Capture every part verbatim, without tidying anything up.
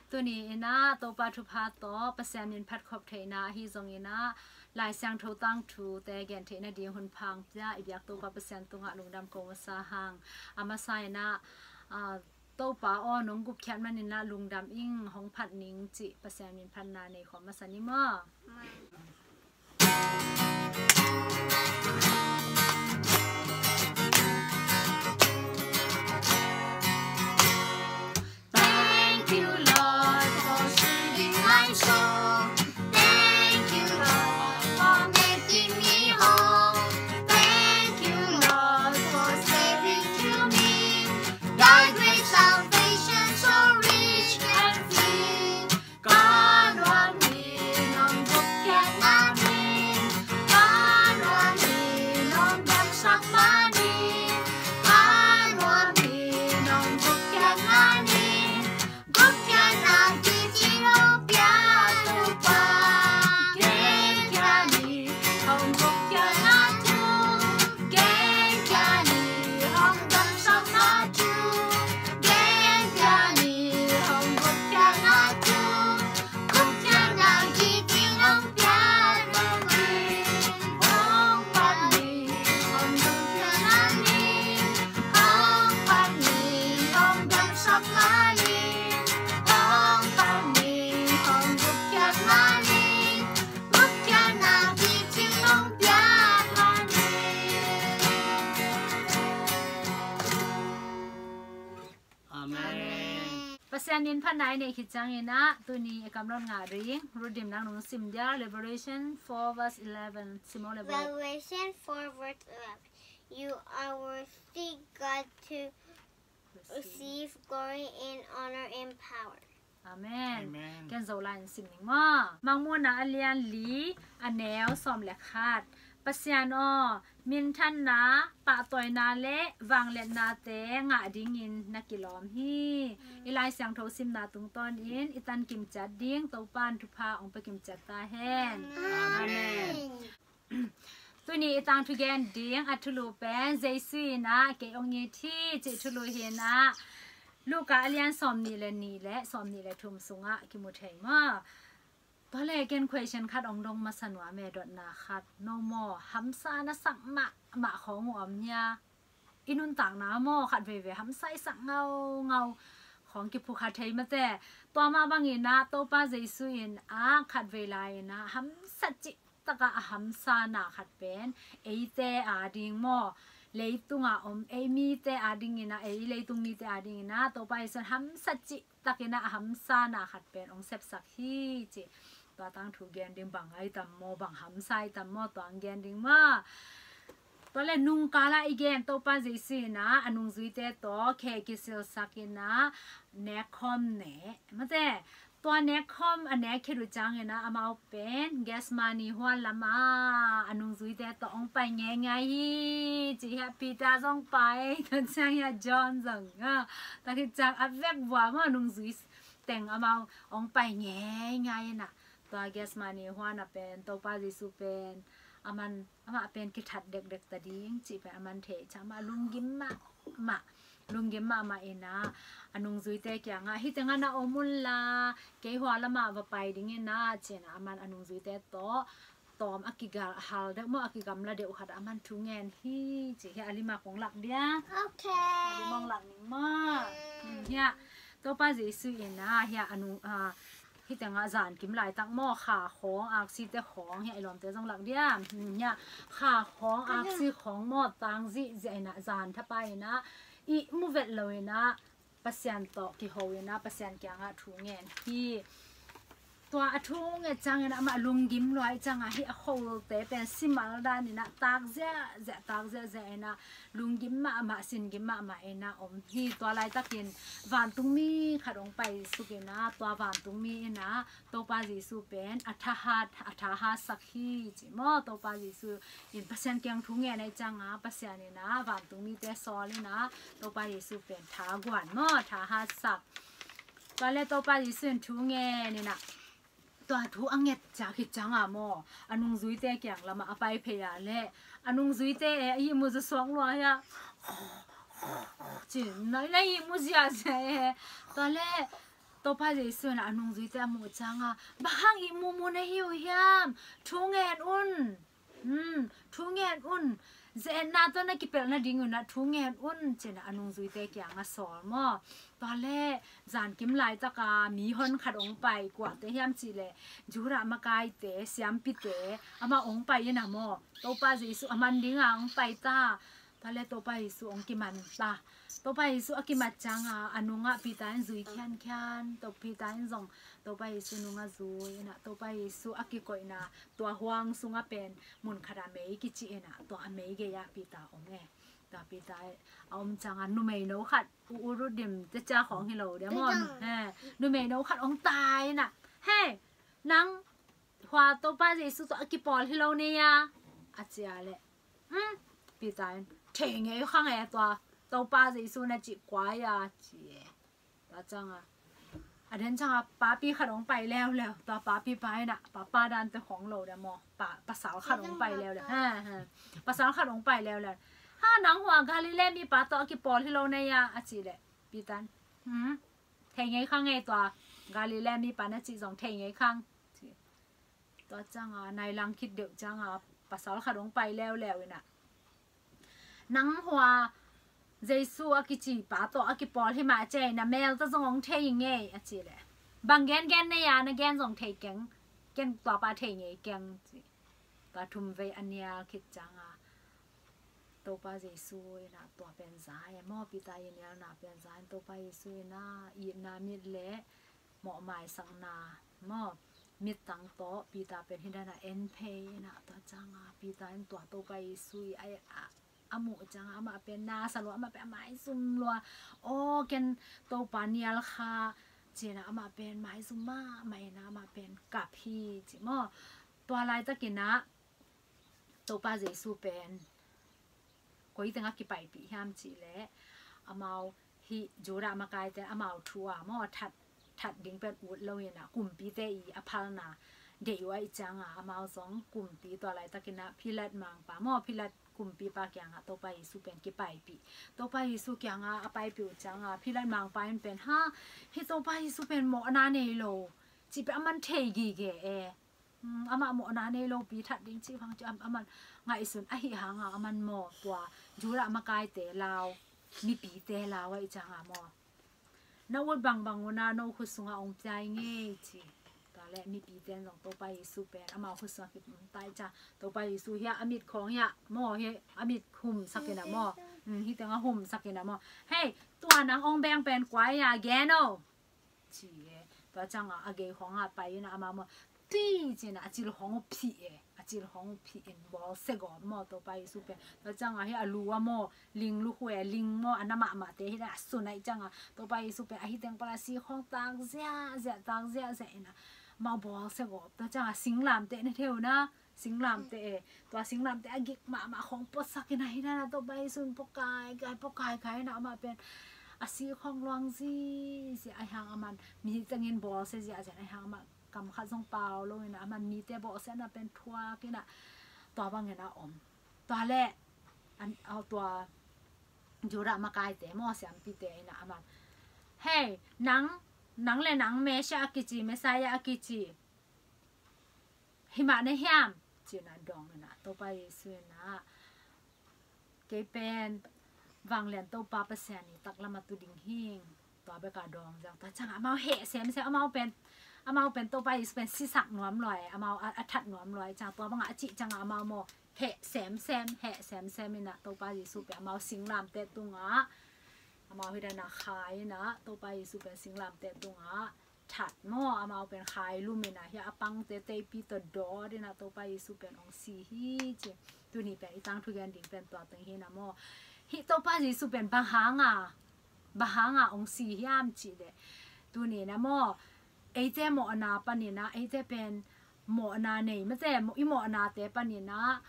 Tuni in ah Topa thupha tawh Pasian min phat khop theihna ahi zongin ah Lai Siangtho tangthute gen theihna ding hun pha hong pia i biak Topa Pasian tungah lungdam ko masa hang. A masa in ah, ah, Topa aw, nong gupkhiat manin ah lungdam ing, hong phat ning cih Pasian min phatna nei khawm masa ni maw? Thank you, Lord, for saving my soul. Thank you, Lord, for making me whole. Thank you, Lord, for saving to me. Thy great salvation so rich and free. Kan wan mi nong gupkhiat manin, kan wan mi nong damsak manin, kan wan mi nong gupkhiat manin, gupkhiatna kicing hong pia Topa. Genkhia ni hong gupkhiatna thu, genkhia ni hong damsakna thu, genkhia ni hong gupkhiatna thu. Amen. Pasian min phatna i neih khit ciangin ah tuni i kamlot ngah ding Ruth Dim nang nong sim dia, Revelation four verse eleven. Sim o le Revelation four verse eleven. You are worthy, God, to receive glory and honor and power. Amen. Amen. Ken Zolai in sim ning maw. Mangmuhna a lian li, a neu sawm le khat. Pasian aw, minthanna, pahtawina le vangliatnate ngah dingin na kilawm hi. I Lai Siangtho simna tungtawnin i tan kimciat ding Topa'n thupha hong pia kimciat ta hen. Amen. Tuni i tangthu gen ding a thulu pen Jesu in ah kei hong it hi cih thulu hi in ah, Luka a lian sawm nih le nih le sawm nih le thum sungah kimu thei maw? Tua le ken question khat hong dong masa nuam e, dotna khat. No maw, hamsa na sak mahmah khawng uh om hia? I nuntakna maw, khat veivei hamsa i sak ngaungau khawng kiphukha thei mate. Tua mah bangin ah Topa Jesu in ah khat vei lai in ah hamsa cih takah a hamsana khat pen eite ading maw, leitungah om ei mite adingin ah, ei leitung mite adingin ah Topa Jesu in hamsa cih takin ah a hamsana khat pen hong sepsak hi ci. Tua tangthu gen ding, bang ai tam maw, bang hamsa ai tam maw, tua hong gen ding maw? Tua le nungkala i gen Topa Jesu in ah a nungzuite tawh khe kisilsak in ah nekkhawm ne mate. Tua nekkhawm a nek khit uh ciangin ah amau pen Gethsemane huan lamah a nungzuite tawh hong pai ngeingai hi ci. Hiah Peter zong pai, tua ciang hiah John zong, ah, tua khit ciang a vekvua maw, a nungzui teng amau hong pai ngeingai in ah, tua Gethsemane huan ah pen Topa Jesu pen aman, amah pen kithat dekdek ta ding cih pen aman thei ciang amah lunggim mahmah, lunggim mahmah in ah a nungzuite kiangah, hih tengah na om un la, kei hua lamah va pai ding in ah ci in ah aman a nungzuite tawh tawm a kigal hal deuh maw, a kigamla deuh khat aman thu ngen hi ci. Hiah a lim ah kong lak dia. Ok. A lim ah kong lak ning maw? Hmm, hiah Topa Jesu in ah hiah a nung, ah, hih tengah zankim laitak maw, kha khawng, aksite khawng, hiah i lawmte zong lak dia. Hmm, hiah kha khawng, aksi khawng maw, tang zihziah in ah zan thapai in ah, ihmu vet lo in ah Pasian tawh kiho in ah Pasian kiangah thu ngen hi. Tua a thu nget ciangin amah lunggim lua ahih ciangah hih a khote pen simal dan in ah tak ziahziah, tak ziahziah in ah lunggim mahmah, singim mahmah in ah om hi. Tua laitakin vantungmi khat hong paisuk in ah, tua vantungmi in ah Topa Jesu pen a thahat, a thahatsak hi ci maw? Topa Jesu in Pasian kiang thu ngen ahih ciangah Pasian in ah vantungmite sawl in ah Topa Jesu pen thaguan maw, thahatsak. Tua le Topa Jesu in thu ngen in ah, tua thu a nget ciang khit ciangah maw, a nungzuite kiang lamah a pai phei a le, a nungzuite e, a ihmu za suak lua hiah ci, na, na ihmu ziahziah e. Tua le Topa Jesu in a nungzuite a muh ciangin, "Bang hang ihmu mu na hi uh hiam? Thu ngen un. Hmm, thu ngen un. Ze-etna tawh na kipelh nading un ah thu ngen un," ci-in a nungzuite kiangah sawl maw. Tua leh zankim laitaka mihon khat hong pai, kuate hiam cih leh Judah makaite, siampite, amah hong pai in a maw, Topa Jesu a man dinga hong pai ta. Tua leh Topa Jesu hong kiman ta. Topa Jesu a kimat ciangin a nungah Peter in zui khiankhian, Topa Peter in zong Topa Jesu nungah zui in a, Topa Jesu a kikoihna tua huang sungah pen mun khat a mei kici in a, tua a mei gei-ah Peter om e. Tua Peter a om ciangin numeino khat, u u rudim te cia khawng hi lo dia maw. He, numeino khat hong tai in a, "He, nang hua Topa Jesu tawh a kipawl hi lo nei a," a ci a leh, "Hmm," Peter in, "Thei ngei kha ngei tua Topa Jesu na cih kua hia?" ci e. Tua ciangin a den ciangin papi khat hong pai leuleu. Tua papi pa in a, papa dante khawng lo dia maw, pa, pasal khat hong pai leuleu. Ha, ha. Pasal khat hong pai leuleu. "Ha, nang hua Galilee mipa tawh a kipawl hi lo nei a," a ci leh Peter in, "Hmm, thei ngei kha ngei tua Galilee mipa na cih zong thei ngei kha," ci. Tua ciangin nai lang khit deuh ciangin pasal khat hong pai leuleu in a, "Nang hua Jesu a kici pa tawh a kipawl hi mah ci a, na mel tawh zong hong thei ngei," a ci leh, "Bang gengen nei a, na gen zong thei keng, ken tua pa thei ngei keng," ci. Tua thum vei a nial khit ciangin Topa Jesu in a tua pen za e maw, Peter i nialna pen za in Topa Jesu in a itna mit leh mawhmaisakna maw, mittang tawh Peter pen hih dan a en phei in a, tua ciangin Peter in tua Topa Jesu i a, a, a muh ciangin amah pen na sa lua, amah pen a maizum lua. "Aw, ken Topa nial kha," ci in a, amah pen maizum mahmah in a, amah pen kap hi ci maw. Tua laitakin a Topa Jesu pen koi tengah kipaipih hiam cih leh, amau hih Judah makaite amau thu a maw, that, that ding pen ut lo in a, kumpite i a phalna deih uh ahih ciangin amau zong kumpi, tua laitakin a Pilat mangpa maw, Pilat kumpipa kiangah Topa Jesu pen kipaipih. Topa Jesu kiangah a paipih uh ciangin Pilat mangpa in pen, "Ha, hih Topa Jesu pen mawhna nei lo cih pen aman thei gige e. Hmm, amah mawhna nei lopi that ding cih bang ci a, aman ngaihsun ahih hangin aman maw, tua Judah makaite lau, mipite lau ahih ciangin maw, na ut bangbang un a no khut sungah hong piai ngei," ci. Tua leh mipite in zong Topa Jesu pen amau khut sungah kitum ta ahih ciangin Topa Jesu hiah a mit khawng hiah maw, hiah a mit humsak in a maw. Hmm, hih tengah humsak in a maw, "Hei, tua nang hong beng pen kua hia, gen o," ci e. Tua ciangin a gei khawng a pai in a, amau maw, "Tui," ci in a, a cil khawng uh phih e. A cil khawng uh phih in bawlsia gawp maw, Topa Jesu pen. Tua ciangin hih a lu a maw, ling lukhu e, ling maw, a na mahmahte hih dan a sun ahih ciangin Topa Jesu pen a hih teng pan a si khawng tak ziahziah, tak ziahziah in a, amau bawlsia gawp. Tua ciangin singlamteh na thei uh na, singlamteh e, tua singlamteh a gik mahmah khawng puaksak in a, hih dan a Topa Jesu in puak kaikai, puak kaikai in a, amah pen a si khawng luang ziahziah ahih hangin aman mi tengin bawlsia ziahziah ahih hangin amah kam khat zong pau lo in a, aman mite bawlsiatna pen thuak in a, tua bangin a om. Tua leh an, a, tua Judah makaite maw, siampite in a, aman, "Hei, nang, nang leh nang Messiah a kici, Messiah a kici hi mah na hiam?" ci in a dong in a, Topa Jesu in a, "Kei pen vanglian Topa Pasian i taklam a tu ding hing." Tua bek a dong ziang. Tua ciangin amau heh semsem, amau pen, amau pen Topa Jesu pen sisak nuam lua e, amau a, a that nuam lua e. Ciang tua bangah a cih ciangin amau maw, heh semsem, heh semsem in a, Topa Jesu pen amau singlamteh tungah, amau hih dan a khai in a, Topa Jesu pen singlamteh tungah that maw, amau pen khai lum in a, hih a pangte teipi tawh dawt in a, Topa Jesu pen hong si hi ci. Tuni pen i tangthu gen ding pen tua teng hi in a maw. Hih Topa Jesu pen bang hangin, bang hangin hong si hiam cih leh, tuni in a maw, eite mawhna panin a, eite pen mawhna nei mate, i mawhnate panin a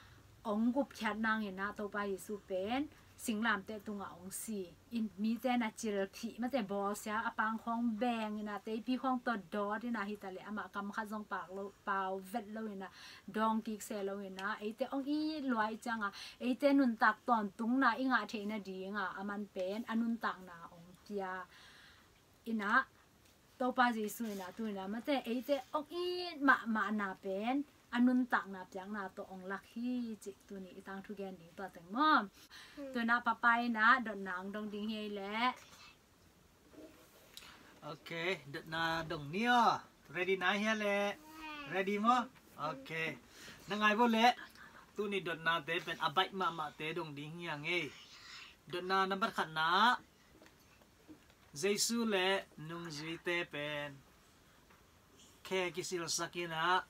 hong gupkhiat nangin a, Topa Jesu pen singlamteh tungah hong si in, mite na cilphih mate, bawlsia, a pang khawng beng in a, teipi khawng tawh dawt in a, hi ta leh amah kam khat zong pak lo, pau vet lo in a, dawng kik se lo in a, eite hong it lua ahih ciangin eite nuntak tawntungna i ngah theih nadingin aman pen a nuntakna hong pia in a, Topa Jesu in ah tuni in ah mate eite ong it mahmahna pen a nuntakna piakna tawh ong lak hi cih tuni i tangthu gen ding tua teng maw? Tuni in ah papa in ah dotna ong dong ding hi ei leh. Ok, dotna dong ni aw. Ready na hia leh? Ready maw? Ok. Na ngai vo leh. Tuni dotnate pen a baih mahmahte dong ding hi hang ei. Dotna nambat khatna ah Jesu le nungzuite pen khe kisilsak in ah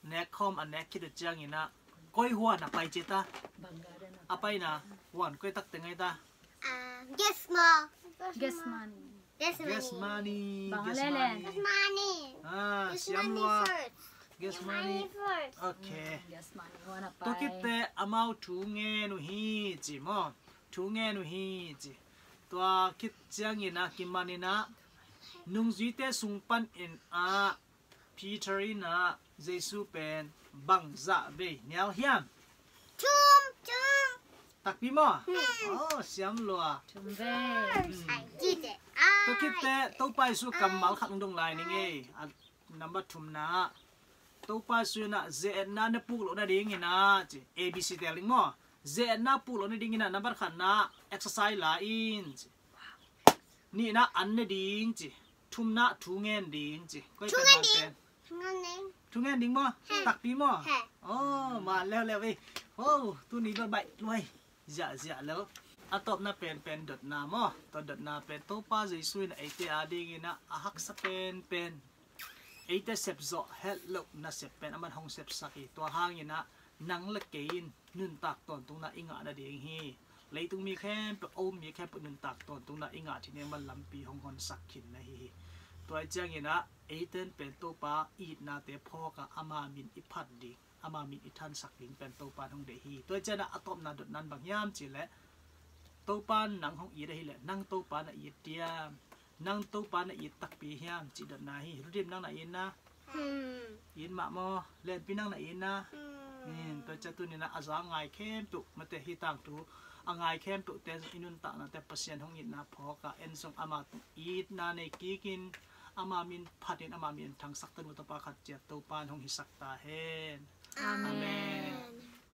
nek khawm a nek khit uh ciangin ah koi huan a pai ci ta? A paina huan koi takte ngai ta? Ah, Gethsemane. Gethsemane. Gethsemane. Bang a lele. Gethsemane. Ah, siam lua. Gethsemane first. Ok. Gethsemane huan a pai. Tua khitte amau thu ngen uh hi ci maw? Thu ngen uh hi ci. Tua khit ciangin ah kiman in ah nungzuite sung panin ah Peter in ah Jesu pen bangzah vei nial hiam? Thum, thum. Takpi maw? Aw, siam lua. Thum vei. Tua khitte Topa Jesu kammal khat ong dong lai ning ei. A number thumna ah Topa Jesu in ah ze-etna na puk loh nadingin ah ci. A B C tel ding maw? Ze-etna puk loh nadingin ah number khatna exercise la in ci. Nihna an ne ding ci. Thumna thu ngen ding ci. Koi pen man pen? Thu ngen ding maw? Takpi maw? Aw, man leuleu ei. Aw, tuni bel baih luai. Ziahziah lel. A tawpna penpen dotna maw? Tua dotna pen Topa Jesu in eite adingin ah a haksa penpen eite sepzawh het loh nasep pen aman hong sepsak hi. Tua hangin ah nang le kei in nuntak tawntungna i ngah nading hi. Leitung mi khempeuh, a um mi khempeuh nuntak tawntungna i ngah theih ding aman lampi hong honsak khin na hi hi. Tua hi ciangin ah eite in pen Topa itnate phawk ah ama min i phat ding, ama min i thansak ding pen Topa in hong deih hi. Tua hi ciangin ah a tawpna dotna in bang hiam cih leh Topa in nang hong it ahih leh nang Topa na it diam? Nang Topa na it takpi hiam cih dotna hi. Ludim nang na it na? It mah maw? Lenpi nang na it na? Tua ciang tuni in ah a za ngai khempeuh, mate hih tangthu a ngai khempeuhte zong i nuntaknate Pasian hong itna phawk ah en zong ama tung itna nei kikin ama min phatin ama min thangsak tanu tapa khat ciat Topa in hong hisak ta hen. Amen.